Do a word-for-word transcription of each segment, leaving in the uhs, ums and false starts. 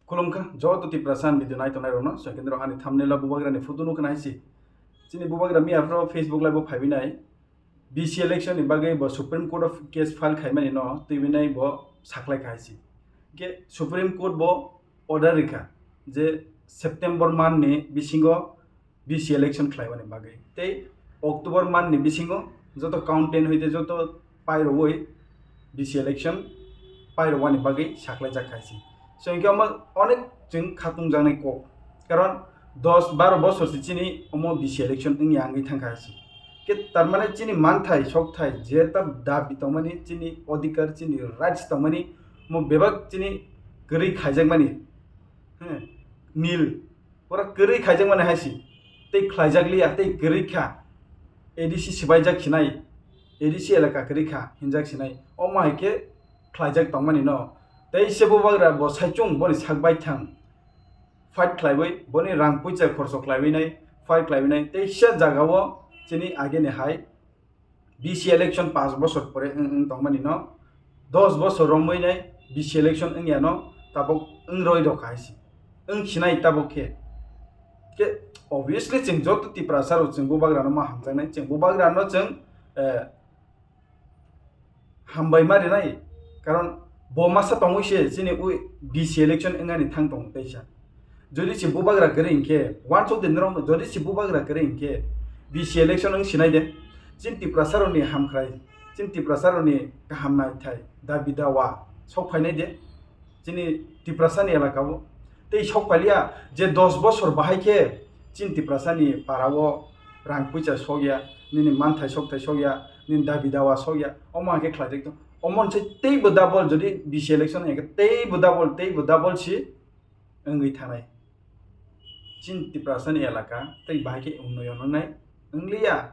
Khulumkha joto Tiprasa ni video nai tongnai rokno, so kendro ani thumbnail o bubagra ni photo nukha nai si. Chini bubagra miya phro Facebook live o phaiwi nai. B C election ni bagwi bo Supreme Court of case file khaimani no twiwi nai bo saklai kha hai si. Ke Supreme Court bo order rikha je September month ni bisingo B C election khlaiwani bagwi tei October month ni bisingo joto count ten hoite joto pairogwi B C election pairogwani bagwi saklaijak hai si. So hinkhe omo onek chwng khatungjaknai kok, karon dos baro bosor se chini omo B C election wngya wngwi thangkha hai si. Ke tarmane chini manthai sokthai je ta dabi tongmani, chini odhikar, chini rights tongmani, omo bebak chini kwrwi khaijakmani, he, nil. Pura kwrwi khaijakmani hai si, tei khlaijakliya, tei kwrwi kha. A D C sibaijak sinai, A D C elaka kwrwi kha hinjak sinai, omo hai khe khlaijak tongmani no. Tei se bubagra bo saichung boni sak baithang fight khlaiwi, boni rang puisa khorso khlaiwi nai, fight khlaiwi nai, tei se jagao chini ageni hai B C election panch bosor pore wng, wng tongmani no, dos bosor romwi nai B C election wngya no, tabuk wng roi rok hai si, wng sinai tabuk khe. Khe obviously chwng joto Tiprasa rok chwng bubagra no ma hamjaknai, chwng bubagra no chwng, eh, hambai ma rinai, karon bo masa tongwi se chini ui B C election wngani thang tongo teisa. Jodi se bubagra kwrwi hinkhe, wansuk de norok no, jodi se bubagra kwrwi hinkhe, B C election wng sinai de. Chini Tiprasa rokni hamkrai, chini Tiprasa rokni kaham naithai, dabi dawa sok phainai de. Chini Tiprasa ni elaka o tei sok phailiya je dos bosor bahai khe chini Tiprasa ni para o rang puisa sokya, nini manthai sokthai sokya, nini dabi dawa sokya, omo hai khe khlaijak tong. Omo se teibo double, jodi B C election hai khe teibo double, teibo double si wngwi thanai. Chini Tiprasa ni elaka tei bahai khe unnoyon wngnai wngliya.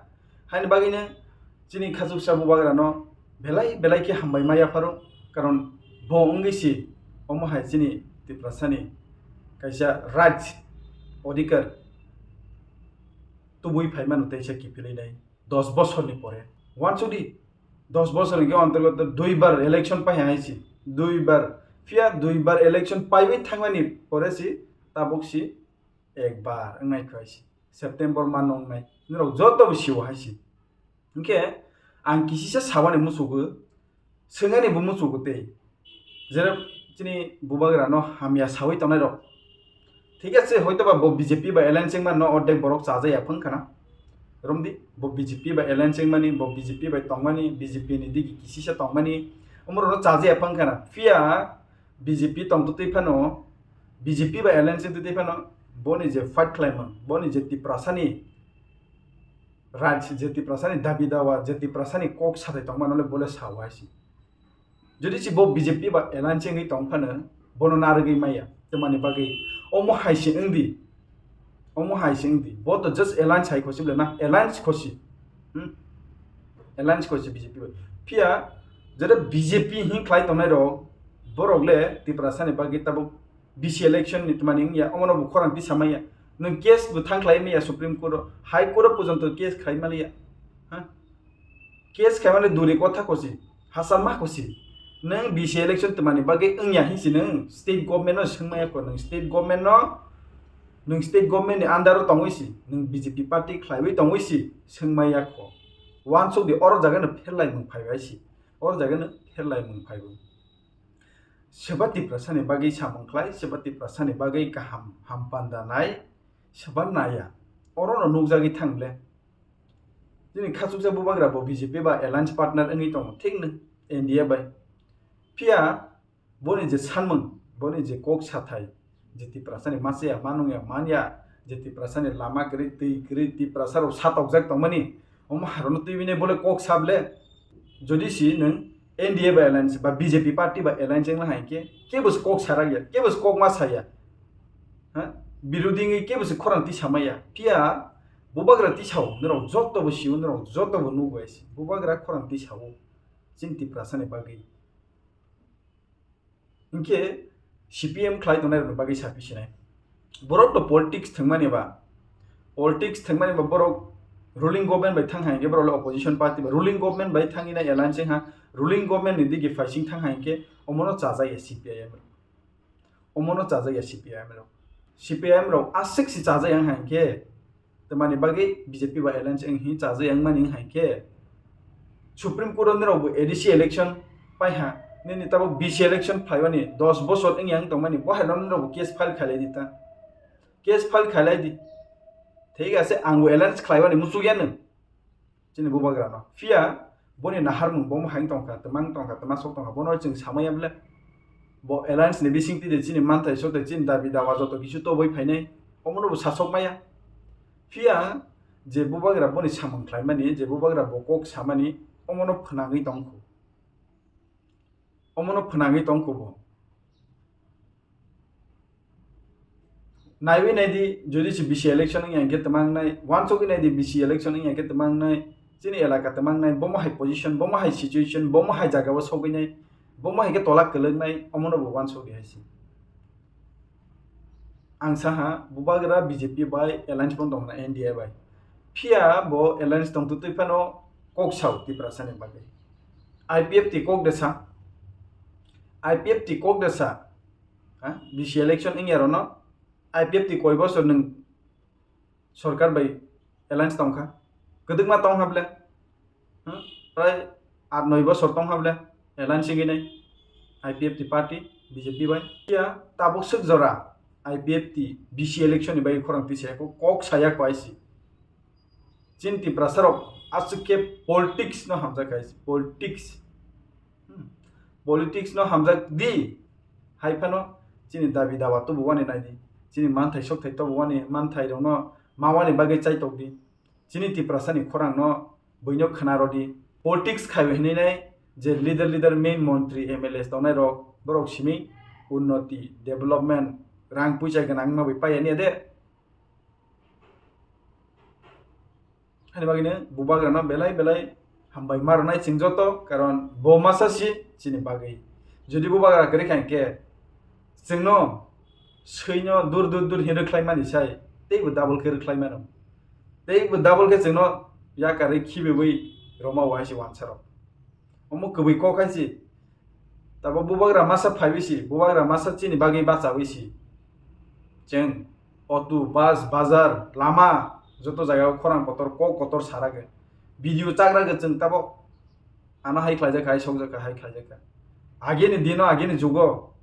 Haini bagwino chini khachuksa bubagra no belai belai khe hambai ma yapharo, karon bo wngwi si omo hai chini Tiprasa ni kaisa rights, odhikar tubui phaimano teisa kiphilwi nai dos bosorni pore. Wansukdi, dos bosor hinkhe antorgoto duibar election pai hai si, duibar. Phiya duibar election paiwi thangmani pore si tabuk si ekbar wngnai kho hai si. September month wngnai. Norok joto bo sio hai si. Hinkhe ang kisisa sabani muchugo, swngani bo muchugo tei. Jere chini bubagra no hamya sawi tongnai rok. Thik ase, hoito ba bo B J P bai alliance wngma no ordek borok chajaya phang khana. Romdi, bo B J P bai alliance wngmani, bo B J P bai tongmani, B J P ni digi kisisa tongmani, omorok no chajaya phang khana. Phiya B J P tongtwtwi phano, B J P bai alliance wngtwtwi phano, boni je fight khlaimung, boni je Tiprasani rights, je Tiprasani dabi dawa, je Tiprasani kok sathai tongmano le bole sao hai si. Jodi si bo B J P ba alliance wngwi tong phano, bono narwgwi maya, twmani bagwi omo hai se wngdi, omo hai se wngdi, bo to just alliance hai khosi bole na, alliance khosi, hmm? Alliance khosi B J P bai. Phiya jeta B J P hin khlai tongnai rok, borok le Tiprasani bagwi tabuk B C election ni twmani wngya, omono bo khorang tisa maya. Nwng case bo thang khlai maya Supreme Court o, High Court o porjonto case khai maliya. Ha? Case khai mali duri kotha kosi, hasa ma kosi. Nwng B C election twmani bagwi wngya hinsi nwng state government no swng maya ko, nwng state government no, nwng state government ni under o tongwi si, nwng B J P party khlaiwi tongwi si swng maya ko. Wansuk di oro jaga no pherlai mung phaibai si, oro jaga no pherlai mung phaibai. Seba Tiprasani bagwi samung khlai, seba Tiprasani bagwi kaham hampanda nai, seba naya. Orono nukjagwi thang le. Chini khachuksa bubagra bo B J P ba alliance partner wngwi tongo, thik no, N D A bai. Phiya boni je sanmung, boni je kok sathai, je Tiprasani machaya, manungya, manya, je Tiprasani lama kwrwi, twi kwrwi, Tiprasarok satokjak tongmani, omo harokno twiwi nai bole kok sable. Jodi si nwng N D A bai alliance ba B J P party bai alliance wngna hai khe, kebo se kok sarakya, kebo se kok ma saya. Ha? Birodhi wngwi kebo se khorang tisamaya. Phiya bubagra tisao, norok joto bo sio, norok joto bo nugo hai se. Bubagra khorang tisao. Chini Tiprasani bagwi. Hinkhe C P M khlai tongnai rokni bagwi sapi sinai. Borok to politics thwngmani ba, politics thwngmani ba borok ruling government bai thang hai khe borok le opposition party ba ruling government bai thangwi na alliance ha, ruling government ni digi phaising thang hai khe omono chajak ya C P I M. Omono chajakya C P I M rok. C P I M rok aswk se chajakya wng hai khe, tamani bagwi B J P bai alliance wng hi chajakya wngmani wng hai khe, Supreme Court o nirokbo A D C election paiha, nini tabuk B C election phaimani dos bosor wngya wng tongmani, bo hai rok nirokbo case file khailai di ta. Case file khailai di. Thik ase, ang bo alliance khlaiwani muchukya nwng. Chini bubagrano. Phiya boni naharmung bomo hai tongkha, twmang tongkha, twma sok tongkha, bono chwng samaya bwle. Bo alliance ni bisingtwi de chini manthai sotwi chini dabi dawa joto kisu tobwi phainai, omono bo sasok maya. Phiya je bubagra boni samung khlaimani, je bubagra bo kok samani, omono phwnangwi tongkhu. Omono phwnangwi tongkhu bo. Naiwi naidi, jodi se B C election wngya hwnkhe twma wngnai, wansugwi naidi B C election wngya hwnkhe twma wngnai, chini elaka twma wngnai, bomo hai position, bomo hai situation, bomo hai jagao sogwi nai, bomo hai khe tola kwlwk nai, omono bo wansugwi hai se. Ang saha bubagra B J P bai alliance bo tongna N D A bai. Phiya bo alliance tongtwtwi phano kok sao Tiprasani bagwi. I P F T kok de sa. I P F T kok de sa. Ha? B C election wngya rono. I P F T koi bosor nwng sorkar bai alliance tongkha. Kwdwkma tongkha bwle. Hmm? Prai aat noi bosor tongkha bwle alliance wngwi nai I P F T party B J P bai. Phiya tabuk swk jora I P F T B C election ni bagwi khorang twi saya kho, kok saya kho I C. Chini Tiprasa rok aswk khe politics no hamjak hai se, politics. Hmm. Politics no hamjak di, hai phano chini dabi dawa tubu wani nai di, chini manthai sokthai tubu wani, manthai rok no ma wani bagwi chaitok di. Chini Tiprasa ni khorang no buino khna rw di. Politics khai hinwi nai je leader leader main montri M L A tongnai rok, borok simi unnoti, development, rang puisa gwnang wngma bai paiya niya de. Hani bagwino bubagrano belai belai hambai ma rwnai chwng joto, karon bo masa si chini bagwi. Jodi bubagra kwrwi kha hinkhe chwngno swino dur dur dur hinwi rwkhlai mani sai, teibo double khe rwkhlai mano. Teibo double khe chwngno yakarwi khibiwi rwma wahai se wansarok. Omo kwbwi kok hai se. Tabo bubagra masa phaiwi si, bubagra masa chini bagwi bachawi si. Chwng auto, bus, bazar, lama, joto jagao khorang kotor, kok kotor sara khe. Video chagra khe chwng tabo ano hai khlaijak kha, hai sokjak kha, hai khlaijak kha. Agini dino, agini jugo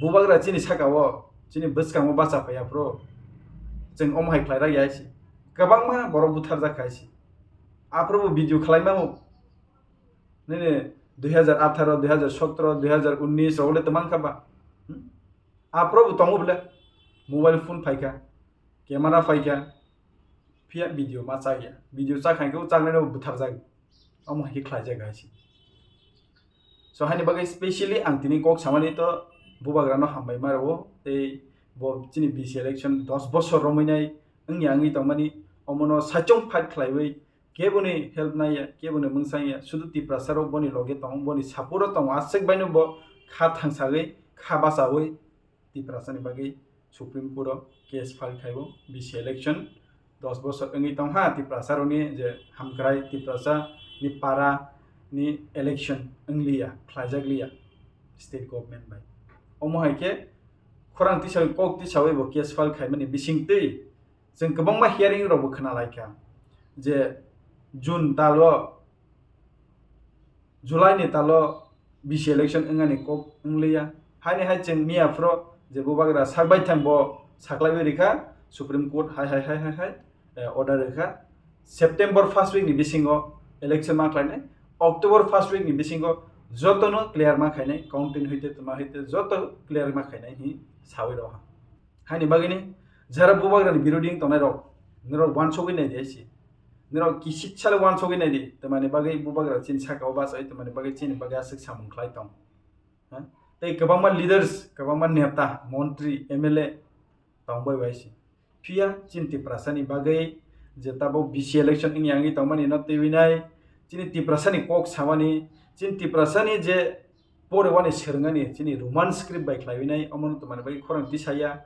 bubagra chini sakao, chini bwskango bacha phaiya phuru chwng omo hai khlai rak ya si. Kwbangma borok butharjak kha si. Aphuru bo video khlaima nini dui hajar atharo, dui hajar sotro, dui hajar unnis rok le twmang kha ba? Hmm? Aphuru bo tongo bole. Mobile phone phaikha, camera phaikha, phiya video ma chaya. Video chakha khe o chaknai no butharjak. Omo hai khe khlaijak hai se. So, haini bagwi specially ang tini kok samani to bubagrano hambai ma rwo. Tei bo chini B C election dos bosor romwi nai wngya wngwi tongmani, omono saichung fight khlaiwi keboni help naiya, keboni mungsangya, sudu Tiprasa rok boni loge tongo, boni support o tongo, aswk baino bo kha thangsagwi, kha bachawi Tiprasa ni bagwi Supreme Court o case file khaibo, B C election dos bosor wngwi tongha Tiprasa rokni je hamkrai, Tiprasa ni para ni election wngliya, khlaijak liya state government bai. Omo hai khe khorang tisawi, kok tisawi bo case file khaimani bisingtwi chwng kwbangma hearing rokbo khna lai kha je June talo, July ni talo B C election wngani kok wngliya. Haini hai chwng miya phro je bubagra sak baithang bo saklaiwi rikha Supreme Court hai hai hai hai hai, eh, order rikha. September first week ni bisingo election ma khlainai, October first week ni bisingo jotono clear ma khainai, counting hoite tma hoite joto clear ma khainai hi sawi rokha. Haini bagwini jara bubagrani biroding tongnai rok, nirok wansogwi nai di hai si. Nirok kisik sale wansogwi nai di, tamani bagwi bubagra chini saka o bachai, tamani bagwi chini bagwi aswk samung khlai tong. Ha? Tei kwbangma leaders, kwbangma neta, montri, M L A tong bai bai si. Phiya chini Tiprasa ni bagwi je tabuk B C election wngya wngwi tongmani no twiwi nai, chini Tiprasa ni kok samani, chini Tiprasa ni je pore wani swrwngani chini Roman script bai khlaiwi nai, omono twmani bagwi khorang tisaya.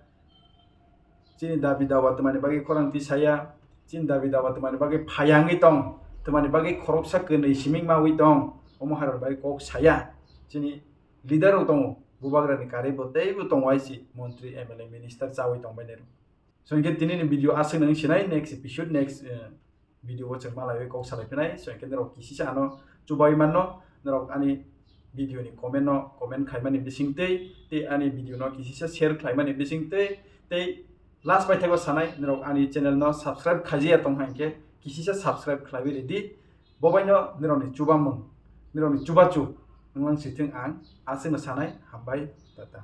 Chini dabi dawa twmani bagwi khorang tisaya. Chini dabi dawa twmani bagwi phayangwi tong, twmani bagwi khoroksa kwnwi siming mawi tong, omo haror bagwi kok saya. Chini leader rok tongo, Bubagrani karwi bo teibo tongwai si montri, M L A, minister chawi tongbai nai rw. So hinkhe tini ni video aswk nang sinai, next episode, next, eh, video o chwng malaiwi kok salai phinai. So hinkhe norok kisisa ano chubai manno, norok ani video ni comment no comment khaimani bising tei, tei ani video no kisisa share khlaimani bising tei, tei last paithago sanai, norok ani channel no subscribe khaiya tong hinkhe kisisa subscribe khlaiwi ridi. Bobaino norokni chubamung, norokni chubachu wnglang sithwng ang aswkno sanai, hambai, tata.